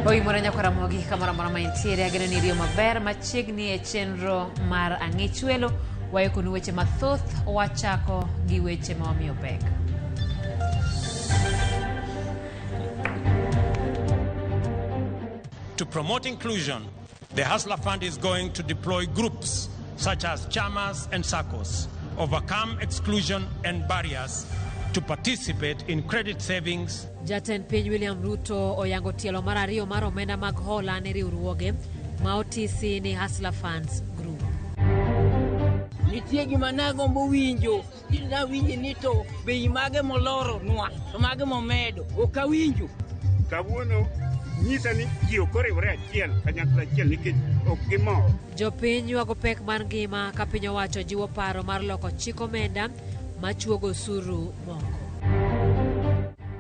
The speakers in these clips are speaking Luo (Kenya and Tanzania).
Oimore nyakwara Ramogi kamoro amora ma intiere, ageno ni iriyo maber machiegni e chenro mar Ang'ich Welo. Wayokonu weche mathoth, wachako gi weche ma wamiyo pek. To promote inclusion, the Hustler Fund is going to deploy groups such as chamas and SACCOs, overcome exclusion and barriers to participate in credit savings. Jatend piny William Ruto oyango tielo mar ariyo mar omenda mag hola ne riwruoge ma otisi ni Hustler Funds Group. Nitie gima nagombo winjo, nawinjo ni to bei mage moloro nwa to mage momedo, ok awinjo. Kawuono nyisa ni ji ok oriwore achiel kanyakla achiel nikech ok gimor. Jopiny ywago pek mar ngima ka piny owacho jiwo paro mar loko chik omenda machuogo osuru moko.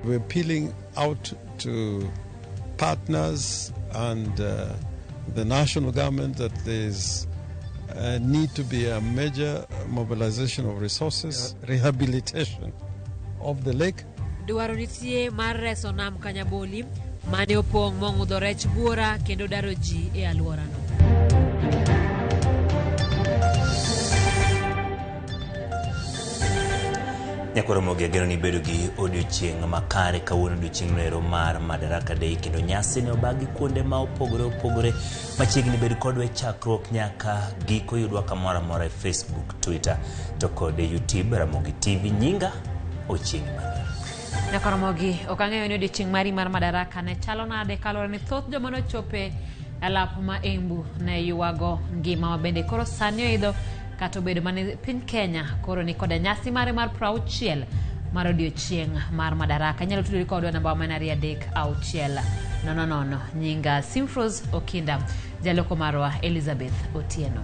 We're appealing out to partners and the national government that there's need to be a major mobilization of resources, rehabilitation of the lake. Dwaro nitie mar reso nam Kanyaboli mane opong' mong'udho rech buora kendo daro ji e alworano. Nyakwar Ramogi, ageno ni ibedo gi odiochieng' makare kawuono, odiochieng' noero mar Madaraka Day, kendo nyasi ne obagi kuonde ma opogore opogore. Machiegni bed kodwa e chakruok nyaka giko, yudwa kamoro amora e Facebook, Twitter to kod e YouTube Ramogi TV. Nyinga Ochieng' Emmanuel. Nyakwar Ramogi, ok ang'eyo ni odiochieng' mari mar Madaraka ne chalo nade kaluwore ni thoth joma nochope e lap ma Embu ne ywago ngima ma bende koro sani oidho kata obedo mana piny Kenya koro ni koda nyasi mare mar 60 mar odiochieng' mar Madaraka. Inyalo tudori kodwa namba ma en 236 00 00. Nyinga Simfros Okinda, jaloko marwa Elizabeth Otieno.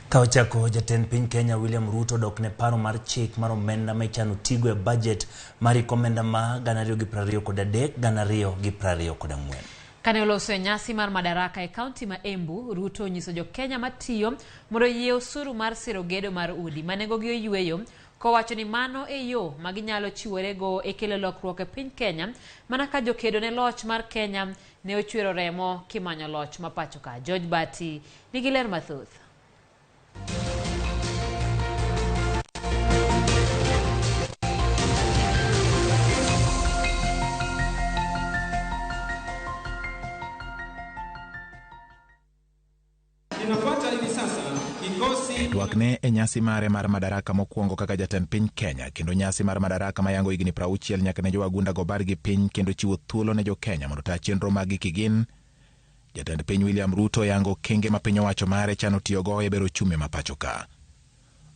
Ka ochako, jatend piny Kenya William Ruto dok ne paro mar chik mar omenda ma ichano tigo e budget mar hik omenda ma 2023 2024. Kane oloso e nyasi mar Madaraka e kaunti ma Embu, Ruto onyiso jo-Kenya matiyo mondo oyie osuru mar siro gedo mar udi ma nengogi oyweyo, kowacho ni mano e yo ma ginyalo chiworego e kelo lokruok e piny Kenya mana ka jokedo ne loch mar Kenya ne ochwero remo kimanyo loch ma pacho ka. George Bati nigi ler mathoth. Twakne e nyasi mare mar Madaraka mokwongo kaka jatend piny Kenya, kendo nyasi mar Madaraka mayango higni 60 nyaka ne jowagunda go bargi piny kendo chiwo thuolo ne jo-Kenya mondo ta chenro mag gi kigin. Jatend piny William Ruto yango okenge ma piny owacho mare chano tiyogo e bero ochumi ma pacho ka.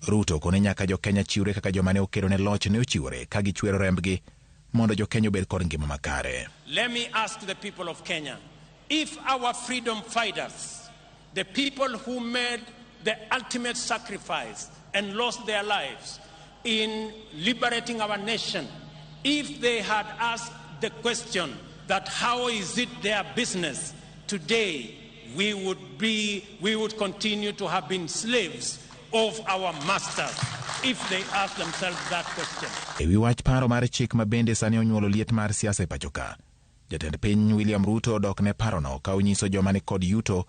Ruto kone nyaka jo-Kenya chiwre kaka joma ne okedo ne loch ne ochiwore ka gichwero rembgi mondo jo-Kenya obed kod ngima makare. Let me ask the people of Kenya, if our freedom fighters, the people who made the ultimate sacrifice and lost their lives in liberating our nation, if they had asked the question that how is it their business, today we would continue to have been slaves of our masters, if they ask themselves that question. E wi wach paro mar chik ma bende sani onyuolo liet mar siasa e pacho ka, jatend piny William Ruto odok ne parono ka onyiso joma ni kod yuto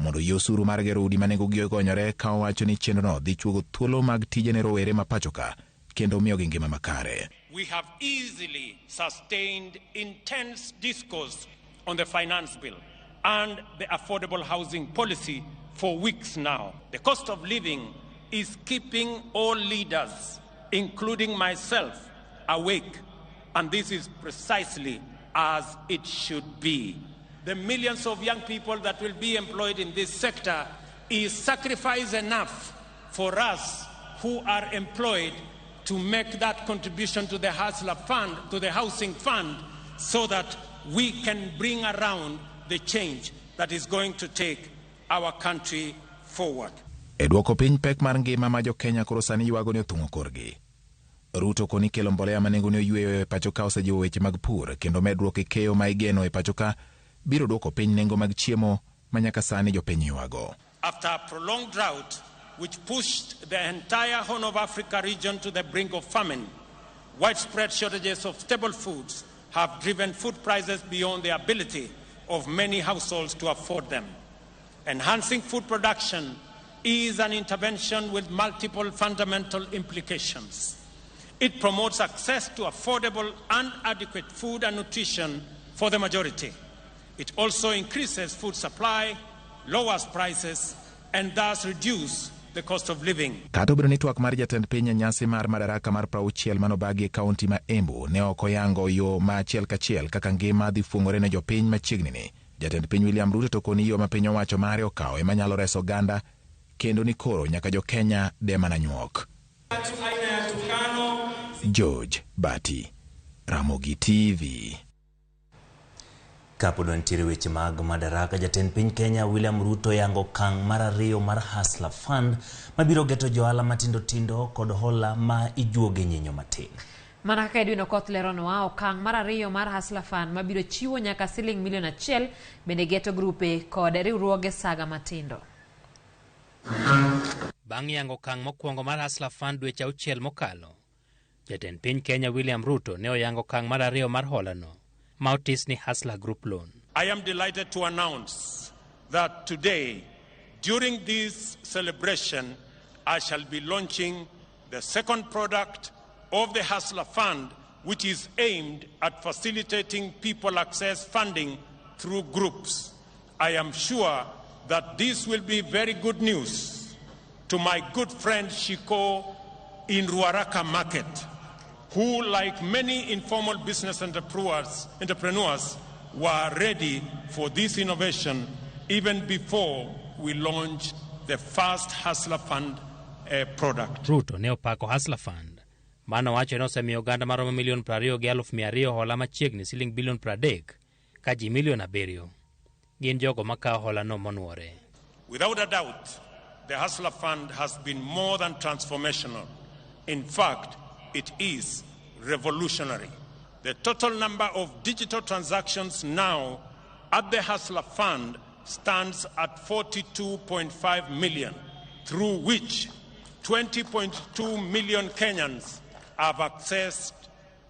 mondo oyie osuru mar gero udi ma nengogi ogonyore, ka owacho ni chenrono dhi chuogo thuolo mag tije ne rowere ma pacho ka kendo miyogi ngima makare. We have easily sustained intense discourse on the finance bill and the affordable housing policy for weeks now. The cost of living is keeping all leaders, including myself, awake, and this is precisely as it should be. The millions of young people that will be employed in this sector is sacrifice enough for us who are employed to make that contribution to the Hustler Fund, to the Housing Fund, so that we can bring around the change that is going to take our country forward. E dwoko piny pek mar ngima ma jo-Kenya koro sani ywago ni othung'o korgi. Ruto koni kelo mbolea ma nengone oyweyo e pacho ka osejiwo weche mag pur kendo medruok e keyo ma igeno e pacho ka biro dwoko piny nengo mag chiemo ma nyaka sani jopiny ywago. After a prolonged drought which pushed the entire Horn of Africa region to the brink of famine, widespread shortages of staple foods have driven food prices beyond the ability of many households to afford them. Enhancing food production is an intervention with multiple fundamental implications. It promotes access to affordable and adequate food and nutrition for the majority. It also increases food supply, lowers prices, and thus reduces the cost of living. Kata obedo ni twak mar jatend piny e nyasi mar Madaraka mar 60 manobagi e kaunti ma Embu ne ok oyango yo ma achiel kachiel kaka ngima dhi fuong'ore ne jopiny machiegni ni. Jatend piny William Ruto to koni yo ma piny owacho mare okawo ema nyalo reso oganda kendo ni koro nyaka jo Kenya de mana nyuok. George Bati, Ramogi TV. Kapod wantiere weche mag Madaraka, jatend piny Kenya William Ruto yango okang' mar ariyo mar Hustler Fund mabiro geto johala matindo tindo kod hola ma ijuoge nyinyo matin. Mana kaka Edwin Okoth leronwa, okang' mar ariyo mar Hustler Fund mabiro chiwo nyaka siling milion 1 bende geto grupe kod riwruoge saga matindo. Bang' yango okang' mokwongo mar Hustler Fund dweche 6 mokalo, jatend piny Kenya William Ruto ne oyango okang' mar ariyo mar holano, ma otis ni Hustler Group Loan. I am delighted to announce that today, during this celebration, I shall be launching the second product of the Hustler Fund, which is aimed at facilitating people access funding through groups. I am sure that this will be very good news to my good friend Shiko in Ruaraka Market, who, like many informal business entrepreneurs, were ready for this innovation even before we launched the first Hustler Fund product. Ruto ne opako Hustler Fund mano wacho ni osemiyo oganda maromo milion 22,200 hola machiegni siling bilion 30 ka ji milion 7 gin jogo makawo hola no monuore. Without a doubt, the Hustler Fund has been more than transformational. In fact, it is revolutionary. The total number of digital transactions now at the Hustler Fund stands at 42.5 million, through which 20.2 million Kenyans have accessed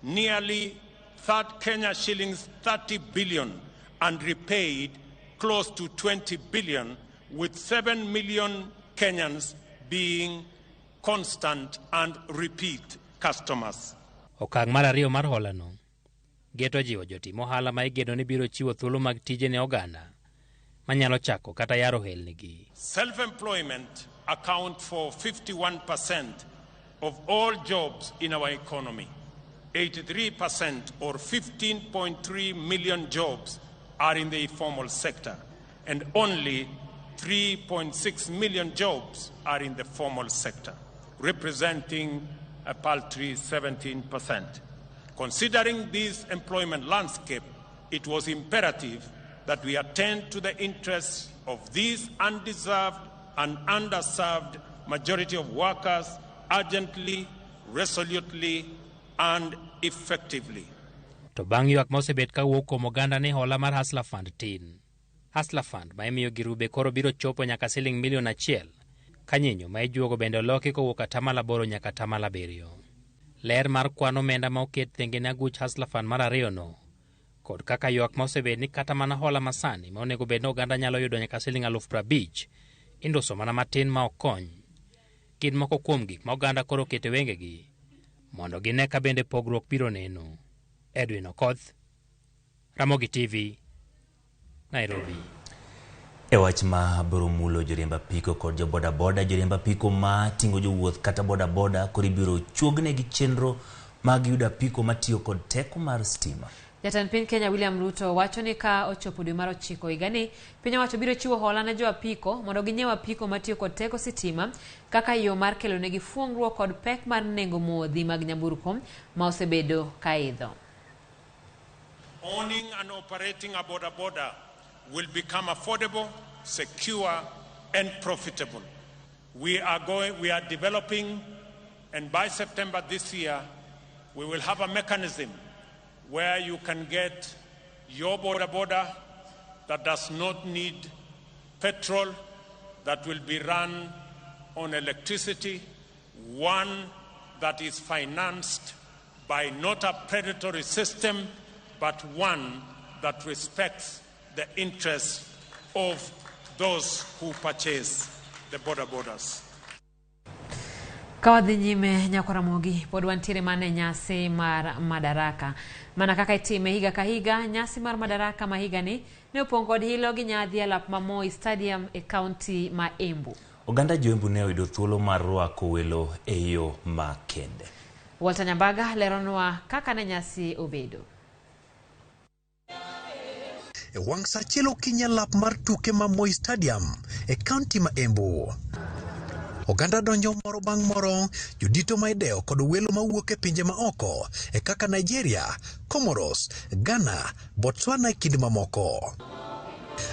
nearly third Kenya shillings 30 billion and repaid close to 20 billion, with 7 million Kenyans being constant and repeat customers. Okang' mar ariyo mar holano geto jiwo jotim ohala ma igeno ni biro chiwo thuolo mag tije ne oganda manyalo chako kata yaro ohelnigi. Self-employment account for 51% of all jobs in our economy. 83% or 15.3 million jobs are in the informal sector, and only 3.6 million jobs are in the formal sector, representing a paltry 17%. Considering this employment landscape, it was imperative that we attend to the interests of these undeserved and underserved majority of workers urgently, resolutely, and effectively. To bang' ywak mosebet kawuok kuom oganda ni hola mar Hustler Fund tin. Hustler Fund ma imiyo girube koro biro chopo nyaka siling milion 1 ka nyinyo ma ijuogo bende oloki kowuok 8% nyaka 7%. Ler mar kwan omenda ma oket thenge ne aguch Hustler Fund mar ariyo no kod kaka ywak ma osebet ni kata mana hola masani ma onego bed ni oganda nyalo yudo nyaka siling 50,000 induso mana matin ma ok kony. Gin moko kuom gik ma oganda koro oketo wengegi mondo gine ka bende pogruok biro neno. Edwin Okoth, Ramogi TV, Nairobi. E wach ma biro mulo joriemb apiko kod jo bodaboda, joriemb apiko ma ting'o jowuoth kata bodaboda koro ibiro chuognegi chenro mag yudo apiko matiyo kod teko mar stima. Jatend piny Kenya William Ruto wacho ni ka ochopo dwe mar 9 higani, piny owacho biro chiwo hola ne jo apiko mondo ginyiew apiko matiyo kod teko sitima kaka yo mar kelonegi fuong'ruok kod pek mar nengo modhi mag nyamburko ma osebedo ka idho. Owning and operating a boda boda will become affordable, secure, and profitable. We are developing, and by September this year, we will have a mechanism where you can get your boda boda that does not need petrol, that will be run on electricity, one that is financed by not a predatory system, but one that respects the interests of those who purchase the boda bodas. Ka wadhi nyime nyako Ramogi, pod wantiere mana e nyasi mar Madaraka. Mana kaka itime higa ka higa, nyasi mar Madaraka ma higani ne opong' kod hilo gi nyadhi e lap ma Moi Stadium e kaunti ma Embu. Oganda jo-Embu ne oyudo thuolo mar rwako welo e yo makende. Walter Nyambaga leronwa kaka ne nyasi obedo. E wang' sa achiel okinyi e lap mar tuke ma Moi Stadium e kaunti ma Embu. Oganda donjo moro bang' moro, jodito ma idewo kod welo mawuok e pinje ma oko e kaka Nigeria, Comoros, Ghana, Botswana e kind mamoko.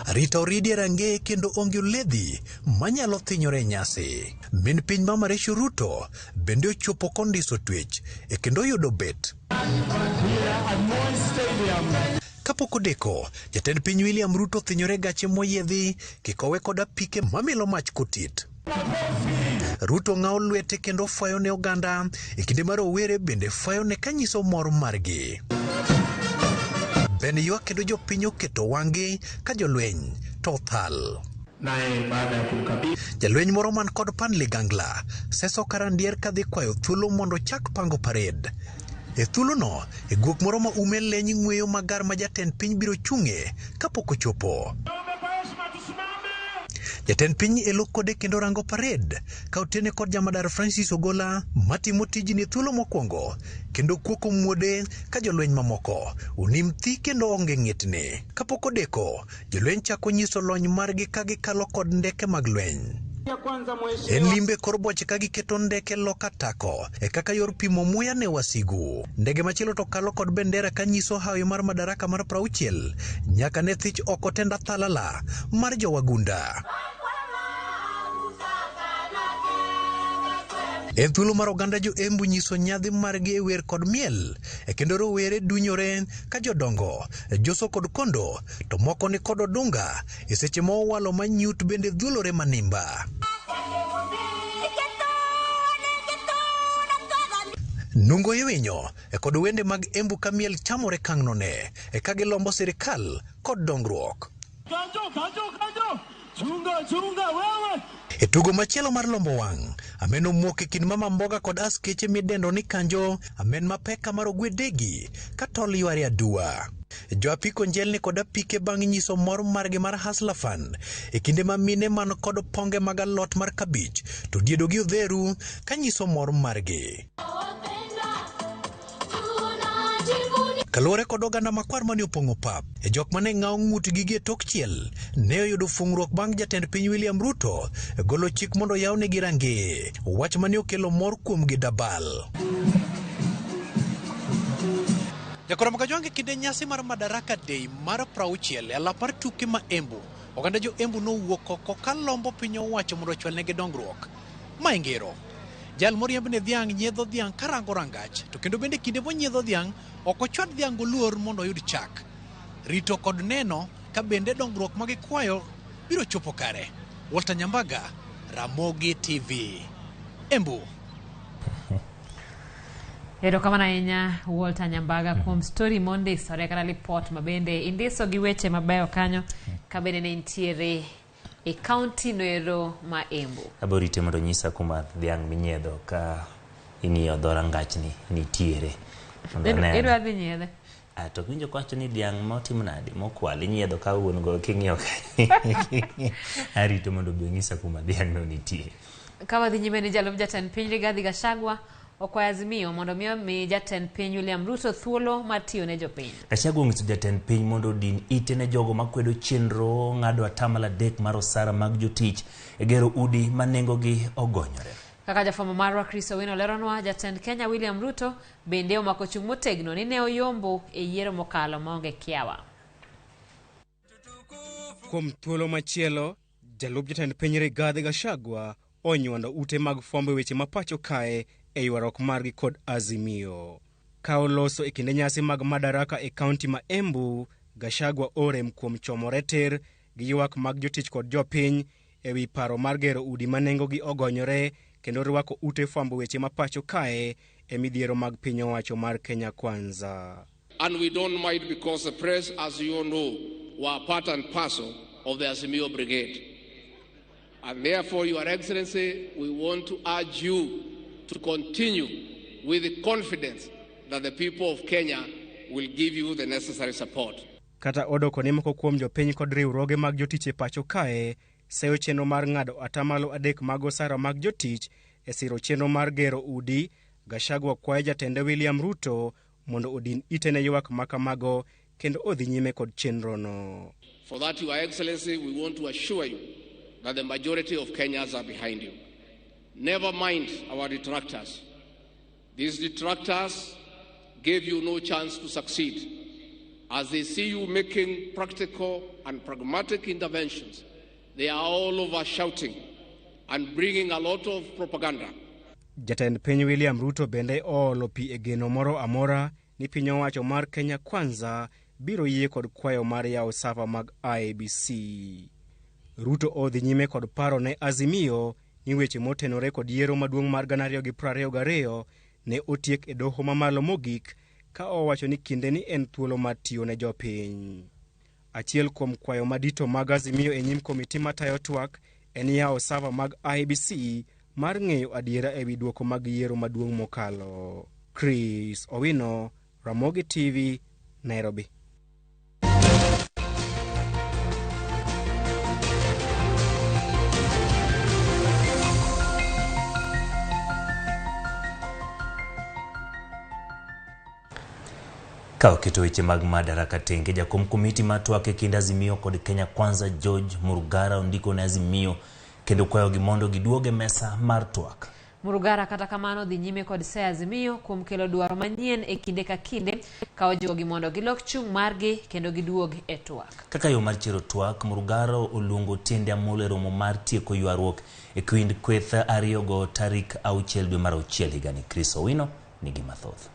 Arita oridi e rangeye kendo onge oledhi manyalo thinyore e nyasi. Min piny Mama Rachel Ruto bende ochopo kondiso twech e kendo oyudo bet. Kapok odeko, jatend piny William Ruto thinyore gache moyiedhi kikowe kod apike mamilo mach kotit. Ruto ng'awo lwete kendo fwayo ne oganda e kinde ma rowere bende fwayo ne kanyiso mor margi. Ben ywak kendo jopiny oketo wang'gi ka jolweny to thal. Jalweny moro man kod pan ligangla seso karandier kadhi kwayo thuolo mondo chak pango parade. E thuolono, e guok moro ma ume leny ng'weyo magar ma jatend piny biro chung'e kapok ochopo. Jatend piny elo kode kendo rango parade ka otene kod jamadar Francis Ogola matimo tijni e thuolo mokwongo kendo kuoko muode ka jolweny mamoko onim thi kendo onge ng'etni. Kapok odeko, jolweny chako nyiso lony margi ka gikalo kod ndeke mag lweny. En limbe kor boche ka giketo ndeke loka tako e kaka yor pimo muya ne wasigu. Ndege machielo to kalo kod bendera ka nyiso hawi mar madaraka mar 60 nyaka ne thich oko tenda thalala mar jowagunda. En thuolo mar oganda jo Embu nyiso nyadhi margi e wer kod miel, e kendo rowere dunyore ka jodongo joso kod kondo to moko ni kod odunga e seche ma owalo manyut bende dhuolore manimba. Nungo iwinyo e kod wende mag Embu ka miel chamore kangnone e ka gilombo sirikal kod dongruok. Kanjo, kanjo, kanjo! Chunga, chunga, wewe! E tugo machielo mar lombo wang', amen omok e kind mama mboga kod askeche midendo ni kanjo, amen mapek mar ogwe degi ka tol yware aduwa. Jo apiko njelni kod apike bang' nyiso mor margi mar Hustler Fund e kinde ma mine man kod ponge mag alot mar kabich to diedo gi odheru ka nyiso mor margi. Kaluwore kod oganda makwar mane opong'o pap, e jok mane ng'awo ng'utgi gi e tok chiel ne oyudo fung'ruok bang' jatend piny William Ruto golo chik mondo yawnegi rangeye, wach mane okelo mor kuomgi dabal. Jakoro Kajwang' e kinde nyasi mar Madaraka Day mar 60 e alap mar tuke ma Embu, oganda jo Embu nowuok oko ka lombo piny owacho mondo ochwalnegi dongruok. Ma e ngero. Jal moriemb ne dhiang' nyiedho dhiang' karango rangach, to kendo bende kinde monyiedho dhiang' ok ochwad dhiang' goluor mondo oyud chak. Rito kod neno ka bende dongruok ma gikwayo biro chopo kare. Walter Nyambaga, Ramogi TV, Embu. Erokamano ahinya Walter Nyambaga kuom story mondisore kata lipot ma bende indiso gi weche mabeyo kanyo ka bende ne nitiere e kaunti noero ma Embu. Abiro rite mondo onyisa kuma dhiang' minyiedho ka ing'iyo dho rangachni nitiere. Mondo anene. Idwa dhi nyiedhe? Ah, to winjo kowacho ni dhiang' motimo nade mokwal inyiedho ka wuon go king'iyo ka. Arito mondo obi onyisa kuma dhiang' no nitie. Ka wadhi nyime ni jalup jatend piny Rigathi Gachagua okwayo Azimio mondo mi omi jatend piny William Ruto thuolo mar tiyo ne jopiny. Gachagua onyiso jatend piny mondo odin ite ne jogo makwedo chenro ng'ado atamalo 3 mar osara mag jotich e gero udi ma nengogi ogonyore. Kaka jafwambo marwa Chris Owino leronwa, jatend Kenya William Ruto bende omako chung' motegno ni ne oyombo e yiero mokalo maonge kiawa. Kuom thuolo machielo, jalup jatend piny Rigathi Gachagua onywando ute mag fwambo weche ma pacho kae e ywaruok margi kod Azimio. Ka oloso e kinde nyasi mag Madaraka e kaunti ma Embu, Gachagua orem kuom chomore tir gi ywak mag jotich kod jopiny e wi paro mar gero udi ma nengogi ogonyore kendo rwako ute fwambo weche ma pacho kae e midhiero mag piny owacho mar Kenya Kwanza. And we don't mind because the press, as you all know, were part and parcel of the Azimio Brigade. And therefore, Your Excellency, we want to urge you to continue with the confidence that the people of Kenya will give you the necessary support. Kata odoko ni moko kuom jopiny kod riwruoge mag jotich e pacho kae seyo chenro mar ng'ado 3% mag osara mag jotich e siro chenro mar gero udi, Gachagua kwayo jatende William Ruto mondo odin ite ne ywak makamago kendo odhi nyime kod chenrono. For that, Your Excellency, we want to assure you that the majority of Kenyans are behind you. Never mind our detractors. These detractors gave you no chance to succeed. As they see you making practical and pragmatic interventions, they are all over shouting and bringing a lot of propaganda. Jatend piny William Ruto bende oolo pi e geno moro amora ni piny owacho mar Kenya Kwanza biro yie kod kwayo mar yawo sava mag IEBC. Ruto odhi nyime kod paro ne Azimio ni weche motenore kod yiero maduong' mar 2022 ne otiek e doho mamalo mogik ka owacho ni kinde ni en thuolo mar tiyo ne jopiny. Achiel kuom kwayo madito mag Azimio e nyim komiti matayo twak en yawo sava mag IEBC mar ng'eyo adiera ewi duoko mag yiero maduong' mokalo. Chris Owino, Ramogi TV, Nairobi. Ka oketo weche mag Madaraka tenge, jakom komiti mar twak e kind Azimio kod Kenya Kwanza George Murugara ondiko ne Azimio kendo kwayogi mondo giduog e mesa mar twak. Murugara kata kamano dhi nyime kod seyo Azimio kuom kelo dwaro manyien e kinde ka kinde ka ojiwogi mondo gilok chung' margi kendo giduog e twak. Kaka yo mar chiero twak, Murugara oluongo Otiende Amolo e romo mar tieko ywaruok e kind kweth ariyogo tarik 6 dwe mar 6 higani. Chris Owino nigi mathoth.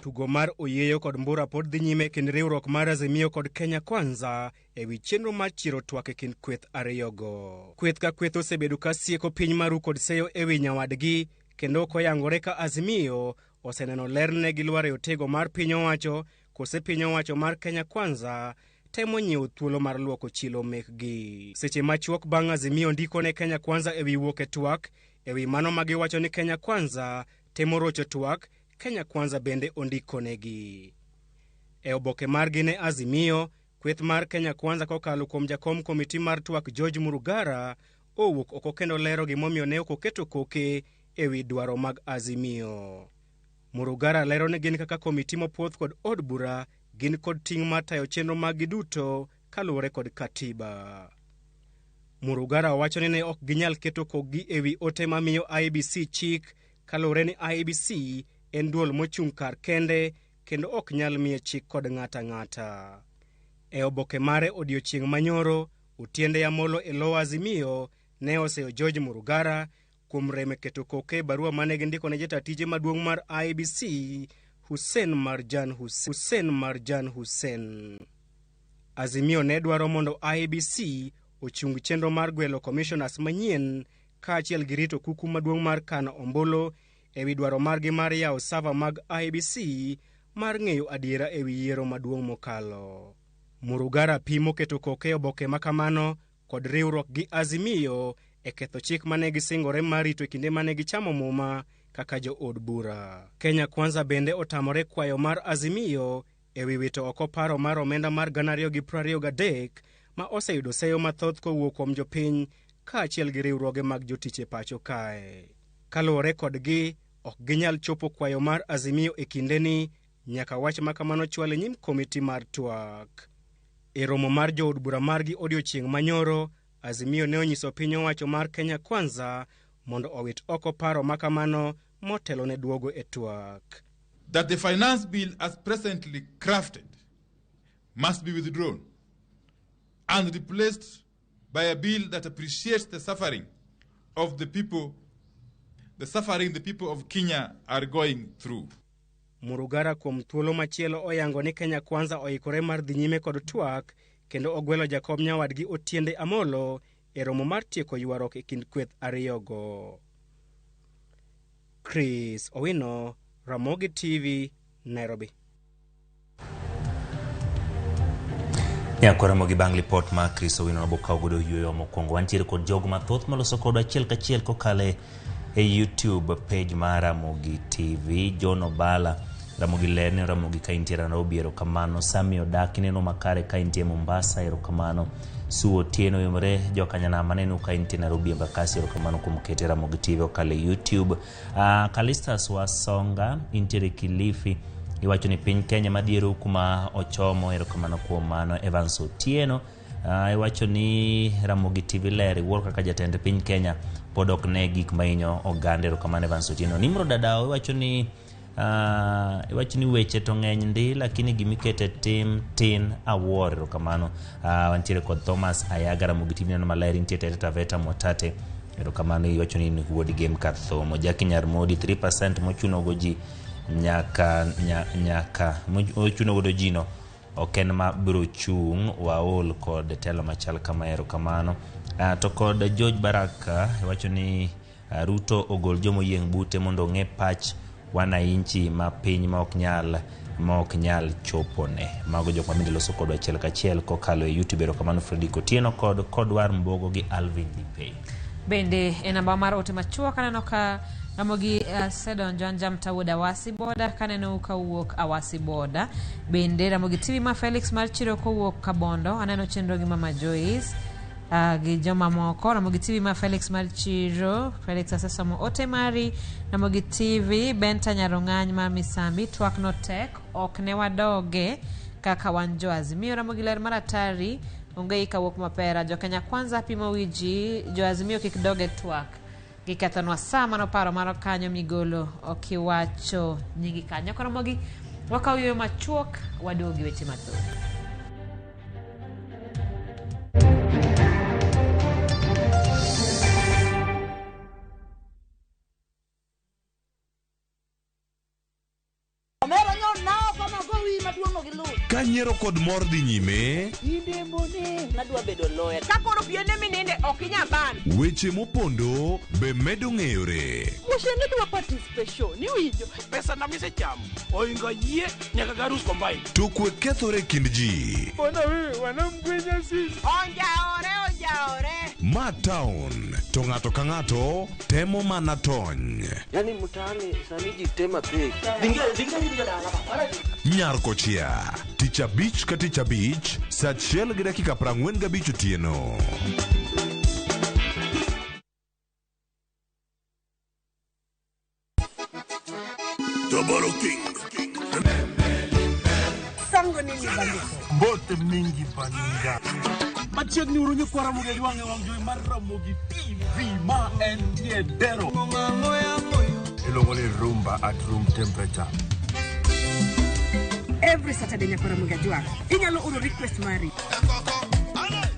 Tugo mar oyieyo kod mbura pod dhi nyime e kind riwruok mar Azimio kod Kenya Kwanza ewi chenro mar chiero twak e kind kweth ariyogo. Kweth ka kweth osebedo ka sieko piny maru kod seyo ewi nyawadgi kendo ok oyangore ka Azimio oseneno ler ne gilwar e otego mar piny owacho kose piny owacho mar Kenya Kwanza temo nyiewo thuolo mar luoko chilo mekgi. Seche machuok bang' Azimio ndiko ne Kenya Kwanza ewi wuok e twak, ewi mano magiwacho ni Kenya Kwanza temo rocho twak, Kenya Kwanza bende ondikonegi. E oboke margi ne Azimio, kweth mar Kenya Kwanza kokalo kuom jakom komiti mar twak George Murugara owuok oko kendo lero gimomiyo ne ok oketo koke ewi dwaro mag Azimio. Murugara lero ni gin kaka komiti mopuodh kod od bura gin kod ting' mar tayo chenro maggi duto kaluwore kod katiba. Murugara wacho ni ne ok ginyal keto kokgi ewi ote mamiyo IEBC chik kaluwore ni IEBC en duol mochung' kar kende kendo ok nyal miye chik kod ng'ata ang'ata. E oboke mare odiochieng' manyoro, Otiende Amolo e lo Azimio ne oseyo George Murugara kuom rem e keto koke e barua mane gindiko ne jata tije maduong' mar IEBC Hussein Marjan Hussein. Azimio ne dwaro mondo IEBC ochung chenro mar gwelo commissioners manyien kaachiel gi rito kuku maduong' mar kano ombulu ewi dwaro margi mar yawo sava mag IEBC mar ng'eyo adiera ewi yiero maduong' mokalo. Murugara pimo keto koke e oboke makamano kod riwruok gi Azimio e ketho chik mane gisingore mar rito e kinde mane gichamo muma kaka jood bura. Kenya Kwanza bende otamore kwayo mar Azimio ewi wito oko paro mar omenda mar 2023 ma oseyudo seyo mathoth kowuok kuom jopiny kaachiel gi riwruoge mag jotich e pacho kae. Kaluwore kodgi, ok ginyal chopo kwayo mar Azimio e kindeni nyaka wach makamano chwal e nyim komiti mar twak. E romo mar jood bura margi odiochieng' manyoro, Azimio ne onyiso piny owacho mar Kenya Kwanza mondo owit oko paro makamano motelo ne duogo e twak. That the finance bill as presently crafted must be withdrawn and replaced by a bill that appreciates the suffering of the people, the suffering the people of Kenya are going through. Murugara kuom thuolo machielo oyango ni Kenya Kwanza oikore mar dhi nyime kod twak kendo ogwelo jakom nyawadgi Otiende Amolo e romo mar tieko ywaruok e kind kweth ariyogo. Chris Owino, Ramogi TV, Nairobi. Nyako Ramogi bang' lipot ma Chris Owino nobokawo godo yueyo mokwongo. Wantiere kod jogo mathoth maloso kodwa achiel kachiel kokalo e YouTube page mar Ramogi TV. John Obala, Ramogi lerne, Ramogi ka intie Nairobi, erokamano. Sami Odak, ineno makare ka intie Mombasa, erokamano. Sue Otieno Yomre, jokanyanam aneno ka intie Nairobi Embakasi, erokamano kuom kete Ramogi TV okalo e YouTube. Kalistas Wasonga, intiere Kilifi, iwacho ni piny Kenya madiero kuma ochomo, erokamano kuom mano. Evans Otieno, iwacho ni Ramogi TV ler, iwuoro kaka jatend piny Kenya pod ok ne gik mahinyo oganda, erokamano Evans Otieno. Nimrod Dadawo iwacho ni weche to ng'eny ndi lakini gimikete tim tin awuoro, erokamano. Wantiere kod Thomas Ayaga, Ramogi TV neno maler, intie Taita Taveta Mwatate, erokamano. Iwacho ni in wuod Gem kar thomo. Jackie Nyarmodi, 3% mochuno go ji nyaka mochuno godo ji no ok en ma biro chung', waol kod telo machal kama, erokamano. To kod George Baraka iwacho ni Ruto ogol jomoyieng' bute mondo ong'e pach wananchi ma piny ma ok nyal chopone. Mago jok ma bende loso kodwa achiel kachiel kokalo e YouTube, erokamano Fredrick Otieno kod Kodwar Mbogo gi Alvin Dipei. Bende e namba mar ote machuok aneno ka Ramogi asedonjo an Jamta wuod Awasi Boda kaneno kawuok Awasi Boda. Bende Ramogi TV ma Felix mar Chiro kowuok Kabondo aneno chenro gi Mama Joyce gi jomamoko. Ramogi TV ma Felix mar Chiro, Felix asesomo ote mari. Ramogi TV Benta Nyarong'any mar Misambi, twak no tek ok ne wadoge kaka wan jo Azimio. Ramogi ler mar atari onge kawuok mapera. Jo Kenya Kwanza pimo wi ji, jo Azimio kik doge twak gikethonwa sa mano paro maro kanyo migolo okiwacho nyingi kanyo. Koro Ramogi wakawo yueyo machuok waduogi weche mathoth. Ka nyiero kod mor dhi nyime, Ka koro piene mininde ok inyal ban. Weche mopondo be medo ng'eyore. Wuoche dwa participation iwinjo. Pesa na misechamo oingo yie nyaka garus combine. To kwe kethore e kind ji. Onjaore onjaore. Ma town to ng'ato ka ng'ato temo mana tony. Yani mtaani sani ji tema pek. Nyar kochia tich abich ka tich abich saa 1:45 otieno. Toboro King. Sango nini bandiko. Mbote mingi baninga. Machiegni uru nyikwa Ramogi Ajwang' e wang' jowi mar Ramogi TV ma entie dero. Iluongo ni rumba at room temperature. Every Saturday nyakwa Ramogi Ajwang'. Inyalo oro request mari.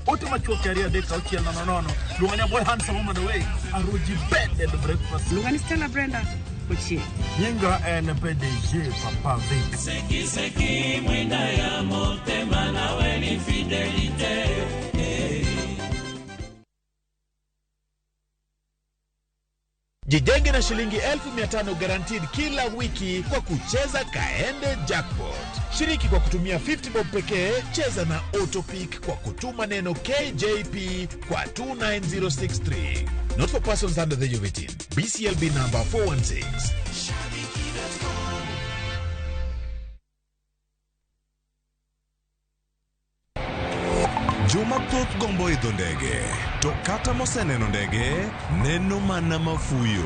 Ote machuok 2 3 6 0 0. Luonga ni boy handsome woman away. Aruji bed and breakfast. Luonga ni Stella Brenda Ochieng'. Nyinga en PDG Papa Vic. Seki seki mwinda ya motema nawe ni fidelite. Jijenge na shilingi 1500 guaranteed kila wiki kwa kucheza Kaende Jackpot. Shiriki kwa kutumia 50 bob pekee, cheza na Autopick kwa kutuma neno KJP kwa 29063. Not for persons under the age of 18. BCLB number 416. Joma thoth gombo idho ndege, to kata moseneno ndege, neno mana mafuyo.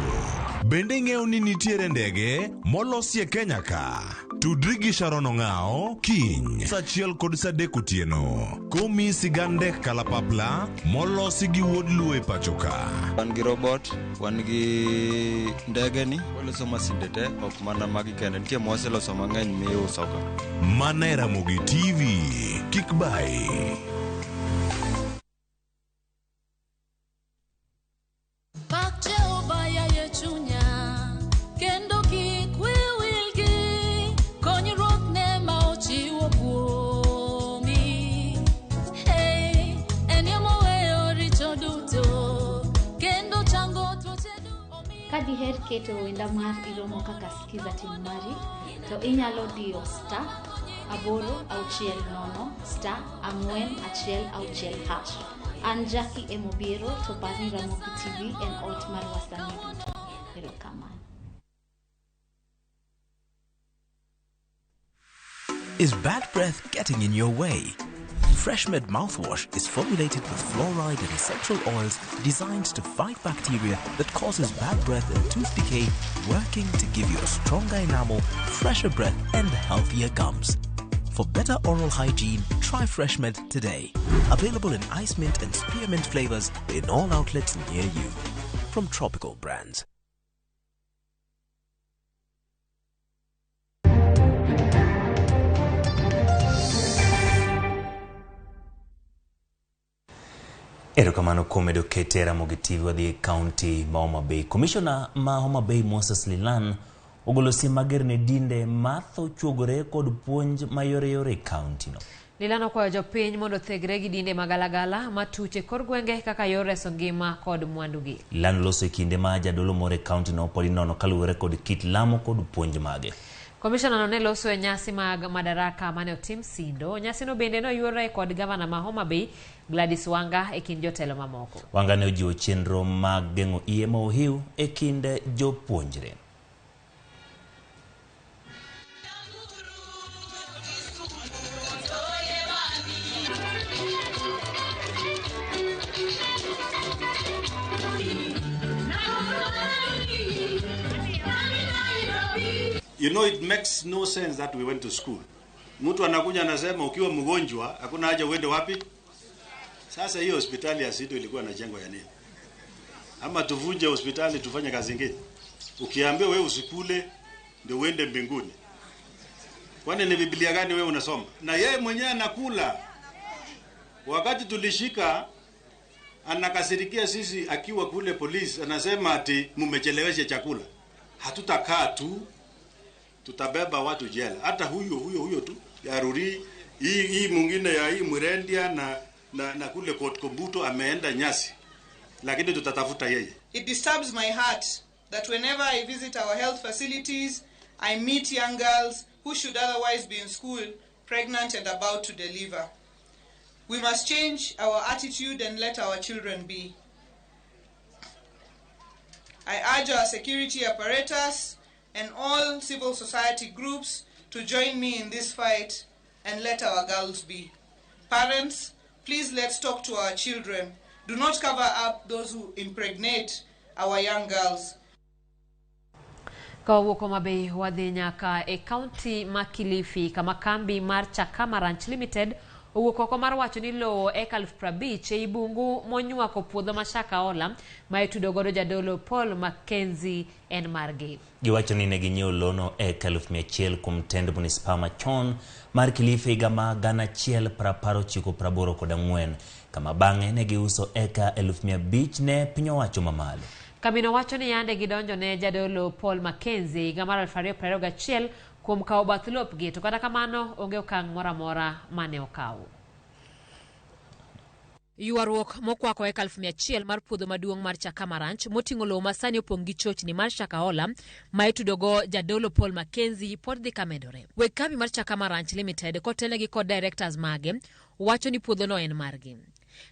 Bende ing'eyo ni nitiere ndege molosi e Kenya ka? Tudri gi Sharon Ong'ao kiny saa 1 kod saa 3 otieno. Komi sigand ndek kalapapla molosi gi wuod Luo e pacho ka. Wan gi robot, wan gi ndege ni, waloso masinde te, ok mana magi kende, nitie mwaseloso mang'eny miuso ka. Mana e Ramogi TV, kik bai. Pak Jehova yaye chunya, kendo kik wiyi wil gi konyruokne ma ochiwo kuomi. Hey, en yo moweyo richo duto, kendo chango tuoche duto. Ka diher keto wenda mar Iromo kaka skiza team mari, to inyalo diyo star 860 *416#. An Jackie Emobiero to par ni Ramogi TV en ot mar wasanii duto. Erokamano. Is bad breath getting in your way? FreshMed mouthwash is formulated with fluoride and essential oils designed to fight bacteria that causes bad breath and tooth decay, working to give you a stronger enamel, fresher breath, and healthier gums. For better oral hygiene, try FreshMed today. Available in ice mint and spearmint flavors in all outlets near you. From Tropical Brands. Erokamano kuom medo kete Ramogi TV. Wadhi e kaunti ma Homa Bay. Komishona ma Homa Bay Moses Lilan ogolo siem mager ne dinde matho chuogore kod puonj mayoreyore e kaunti no. Lilan okwayo jopiny mondo othegre gi dinde magalagala matuch e kor gwenge kaka yor reso ngima kod mwandugi. Lilan loso e kinde ma jadolo moro e kaunti no pod inono kaluwore kod kit lamo kod puonj mage. Komishona no ne loso e nyasi mag Madaraka mane otim Sindo. Nyasino bende noyuore kod gavana ma Homa Bay Gladys Wanga e kind jotelo mamoko. Wanga ne ojiwo chenro mag geng'o iye ma ohiu e kind jopuonjre. You know, it makes no sense that we went to school. Mtu anakuja anasema ukiwa mgonjwa hakuna haja uende wapi? Sasa hiyo hospitali ya Sido ilikuwa inajengwa ya nini? Ama tuvunje hospitali tufanye kazi nyingine? Ukiambiwa wewe usikule ndio uende mbinguni. Kwani ni Biblia gani wewe unasoma? Na yeye mwenyewe anakula. Wakati tulishika anakasirikia sisi akiwa kule polisi, anasema ati mmechelewesha chakula. Hatutakaa tu, tutabeba watu jela. Hata huyo huyo huyo tu ya Ruri, hii mwingine ya hii Murendia na kule Court Kombuto ameenda nyasi. Lakini tutatafuta yeye. It disturbs my heart that whenever I visit our health facilities, I meet young girls who should otherwise be in school, pregnant and about to deliver. We must change our attitude and let our children be. I urge our security apparatus and all civil society groups to join me in this fight and let our girls be. Parents, please let's talk to our children. Do not cover up those who impregnate our young girls. Kawuok Homa Bay wadhi nyaka e kaunti ma Kilifi kama kambi mar Chakama Ranch Limited owuok oko mar wacho ni lowo eka 50,000 ei bungu monywako puodho ma Shakahola ma itudo godo jadolo Paul Mackenzie en margi. Giwacho ni ne ginyiewo lono eka 100,000 kuom tend manispaa machon mar Kilifi higa ma 1994 kama bang'e ne giuso eka 500,000 ne piny owacho mamalo. Kambino wacho ni yande gidonjo ne jadolo Paul Mackenzie higa mar 2021 kuom kawo bath lopgi, to kata kamano onge okang' moro amora mane okawo. Ywaruok mokwako eka 100,000 mar puodho maduong' mar Chakama Ranch moting'o lowo ma sani opong' gi chochni mar Shakahola ma itudogo jadolo Paul Mackenzie pod dhi kamedore. Weg kambi mar Chakama Ranch Limited kotelnegi kod directors mage wacho ni puodhono en margi.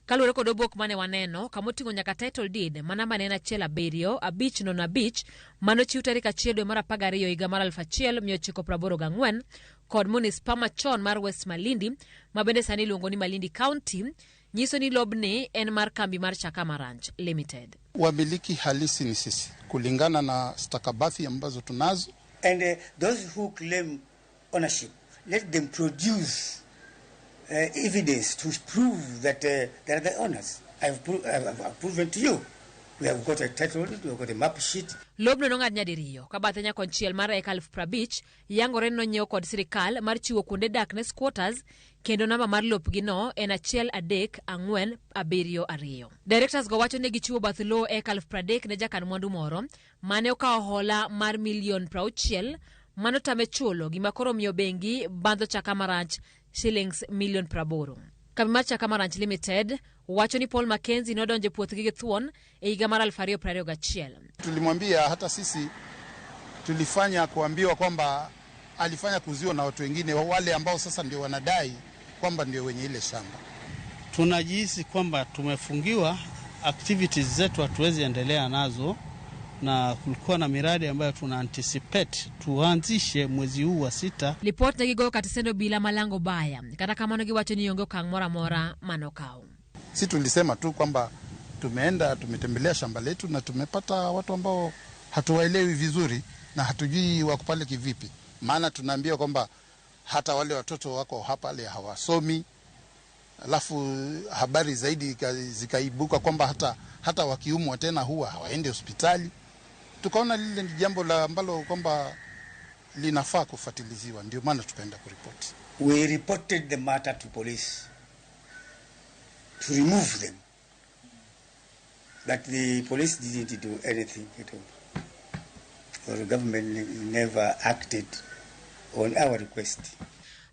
Kaluwore kod obok mane waneno kamoting'o nyaka title deed ma namba ne en 17505 manochiw tarik 1 dwe mar 12 higa mar 1984 kod manispaa machon mar West Malindi ma bende sani iluongo ni Malindi County nyiso ni lobni en mar kambi mar Chakama Ranch Limited. Wamiliki halisi ni sisi kulingana na stakabathi ambazo tunazo. And those who claim ownership, let them produce evidence to prove that they are the owners. I've proven to you. We have got a title, we have got a map sheet. Lobno nong'ad nyadiriyo ka bathe nyakonchiel mar eka 50,000 yangore ni nonyiew kod sirikal mar chiwo kuonde dak ne squatters kendo namba mar lopgi no en 13472. Directors go wacho ni gichiwo bath lowo eka 30,000 ne jakan mwandu moro mane okawo hola mar milion 60 manotame chulo gima koro miyo bengi bandho Chakama Ranch shillings milion 80. Kambi mar Chakama Ranch Limited wacho ni Paul Mackenzie nodonjo e puothgi gi thuon e higa mar 2021. Tulimwambia hata sisi tulifanya kuambiwa kwamba alifanya kuuziwa na watu wengine wale ambao sasa ndio wanadai kwamba ndio wenye ile shamba. Tunajihisi kwamba tumefungiwa activities zetu, hatuwezi endelea nazo, na kulikuwa na miradi ambayo tuna anticipate tuanzishe mwezi huu wa sita. Lipot ne gigoyo kata sendo obila malango baya kata kamano giwacho ni onge okang' moro amora manokaw. Si tulisema tu kwamba tumeenda tumetembelea shamba letu na tumepata watu ambao hatuwaelewi vizuri na hatujui wako pale kivipi, maana tunaambiwa kwamba hata wale watoto wako hapa pale hawasomi. Alafu habari zaidi zikaibuka kwamba hata wakiumwa tena huwa hawaendi hospitali. Tukaona lile ni jambo la ambalo kwamba linafaa kufuatiliziwa, ndio maana tukaenda kuripoti. We reported the matter to police to remove them, but the police didn't do anything at all. The government never acted on our request.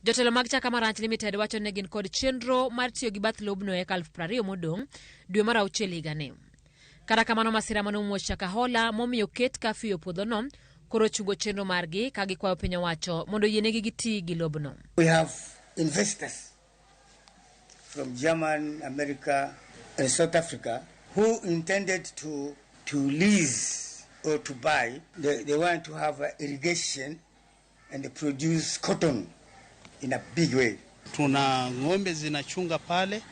Jotelo mag Chaka Ranch Limited wacho ni gin kod chenro mar tiyo gi bath lobno eka 20,000 modong' dwe mar auchiel higani. Kata kamano masira mane omuoch Shakahola momiyo ket kafyu e puodhono koro chungo chenro margi ka gikwayo piny owacho mondo oyienegi giti gi lobno. We have investors from Germany, America and South Africa who intended to lease or to buy. They want to have irrigation and produce cotton in a big way. Tuna ng'ombe zinachunga pale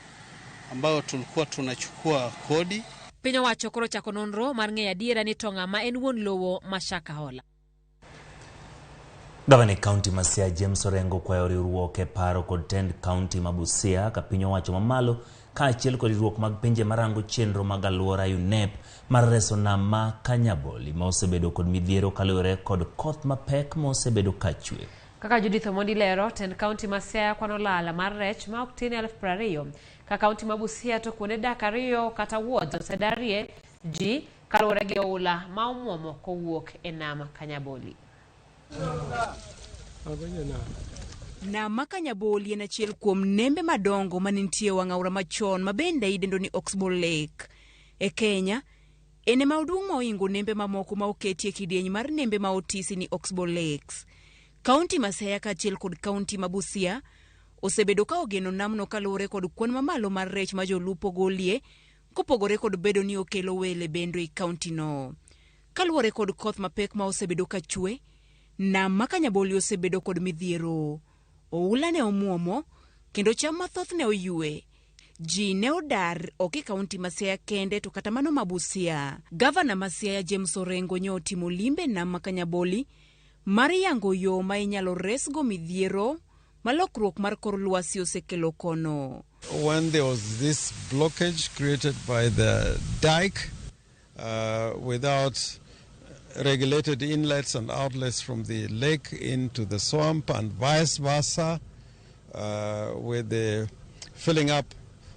ambayo tulikuwa tunachukua kodi. Piny owacho koro chako nonro mar ng'eyo adiera ni to ng'ama en wuon lowo ma Shakahola. Gavana e kaunti ma Siaya James Orengo okwayo riwruok e paro kod tend kaunti ma Busia ka piny owacho mamalo kaachiel kod riwruok mag pinje marango chenro mag alwora UNEP mar reso nam ma Kanyaboli ma osebedo kod midhiero kaluwore kod koth mapek ma osebedo kachwe. Kaka Judith Omondi lero, tend kaunti ma Siaya kwano lal mar rech ma ok tin 20,000 ka kaunti ma Busia to kuonde dak ariyo kata wards osedarie ji kaluwore gi oula ma omuomo kowuok e nam Kanyaboli. Nam ma Kanyaboli en achiel kuom nembe madongo manenitie e wang' aora machon ma bende idendo ni Oxbow Lake. E Kenya, en ema oduong' ma ohingo nembe mamoko ma oketi e kidieny mar nembe ma otisi ni Oxbow Lakes. Kaunti ma Siaya kaachiel kod kaunti ma Busia osebedo ka ogeno namno kaluwore kod kwan mamalo mar rech ma jolupo golie kopogore kod bedo ni okelo wele bende e kaunti no. Kaluwore kod koth mapek ma osebedo ka chwe, nam ma Kanyaboli osebedo kod midhiero. Oula ne omuomo kendo cham mathoth ne oywe. Ji ne odar ok e kaunti ma Siaya kende to kata mano ma Busia. Gavana ma Siaya James Orengo nyo otimo limbe nam ma Kanyaboli mar yango yo ma inyalo resgo midhiero ma lokruok mar kor lwasi osekelo kono. When there was this blockage created by the dike without regulated inlets and outlets from the lake into the swamp and vice versa, with the filling up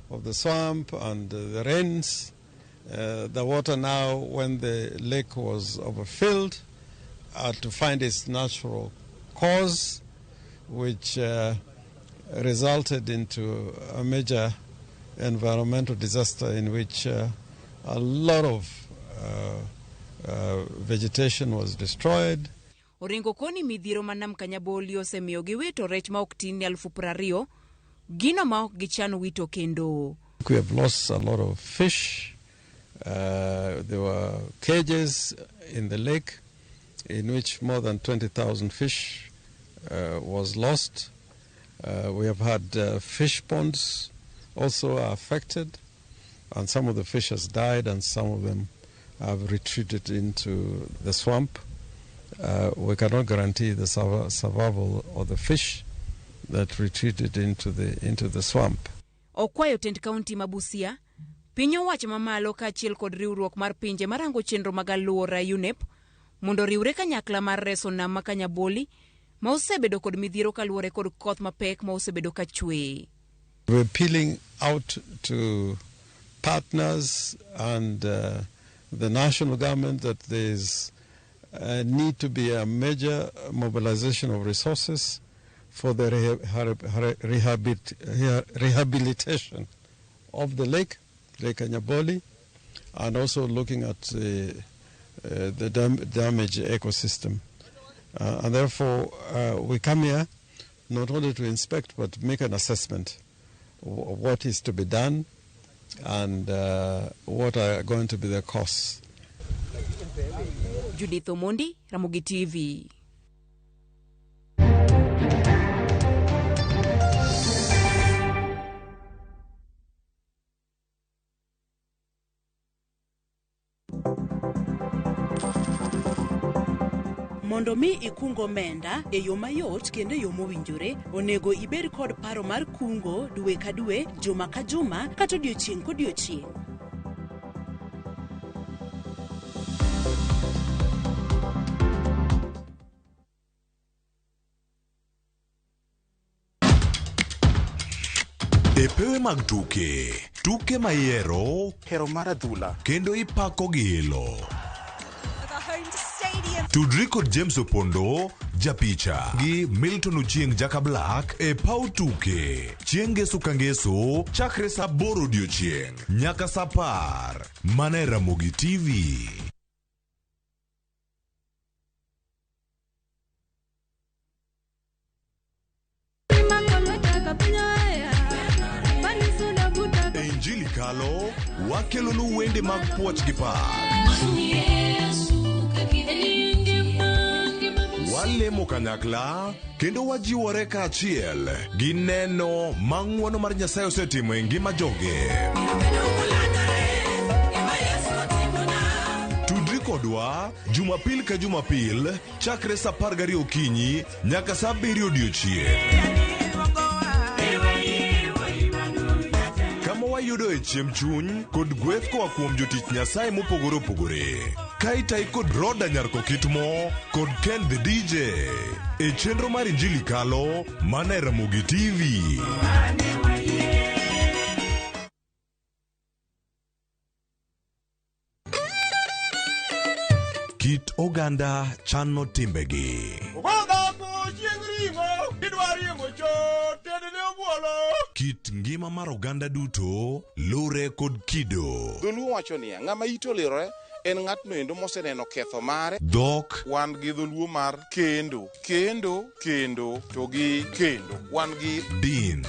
of the swamp and the rains, the water now, when the lake was overfilled, had to find its natural course, which resulted into a major environmental disaster in which a lot of vegetation was destroyed. Orengo koni midhiero ma nam Kanyaboli osemiyo giwito rech ma ok tin ne 20,000, gino ma ok gichano wito kendo. We have lost a lot of fish. There were cages in the lake in which more than 20,000 fish was lost. We have had fish ponds also affected, and some of the fish has died and some of them have retreated into the swamp. We cannot guarantee the survival of the fish that retreated into the swamp. Okwayo tend kaunti ma Busia, piny owacho mamalo kaachiel kod riwruok mar pinje marango chenro mag alwora UNEP mondo oriwre kanyakla mar reso nam ma Kanyaboli ma osebedo kod midhiero kaluwore kod koth mapek ma osebedo ka chwe. We're appealing out to partners and the national government that there's need to be a major mobilization of resources for the rehabilitation of the lake, Lake Kanyaboli, and also looking at the damaged ecosystem. And therefore, we come here not only to inspect but make an assessment of what is to be done and what are going to be the costs. Judith Omondi, Ramogi TV. Mondo mi ikung omenda e yo mayot kendo e yo mowinjore, onego ibed kod paro mar kungo dwe ka dwe, juma ka juma, kata odiochieng' kodiochieng'. E pewe mag tuke, tuke mayiero, hero mar adhula, kendo ipako gi ilo. Tudri kod James Opondo, japicha, gi Milton Ochieng Jaka Black e paw tuke. Chieng' ngeso ka ngeso, chakre saa 8 odiochieng' nyaka saa 10. Mana e Ramogi TV. E Injili Kalo, wakelonu wende mag puoch gi pak. Walemo kanyakla kendo wajiwore kaachiel gi neno ma ng'wono mar Nyasaye osetimo e ngima joge. Tudri kodwa Jumapil ka Jumapil chakre saa 12 okinyi nyaka saa 7 odiochieng'. Kama wayudoe chiemb chuny kod gweth koa kuom jotich Nyasaye mopogore opogore. Ka itayi kod Roda Nyarkokitmo kod Ken the DJ e chenro mar Injili Kalo mana e Ramogi TV. Kit oganda chano timbegi. Kit ngima mar oganda duto lure kod kido. Dholuo wacho niya, ng'ama ite olirore en ng'atno endo moseneno ketho mare. Dhok. Wan gi dholuo mar kendo, kendo, kendo, to gi kendo. Wan gi din.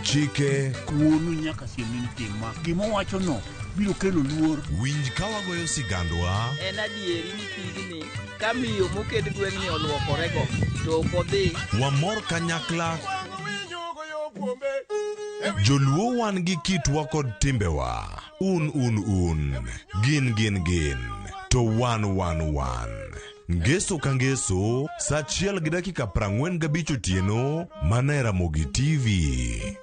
Chike. Wuonu nyaka siemni ni tim ma. Gima owachono biro kelo luor. Winj ka wagoyo sigandwa. En adieri ni pigni ka miyo moked gweng'ni oluokorego to ok odhi. Wamor kanyakla. Joluo wan gi kitwa kod timbewa. Un un un. Gin gin gin. To wan wan wan. Ngeso ka ngeso, saa 1:45 otieno, mana e Ramogi TV.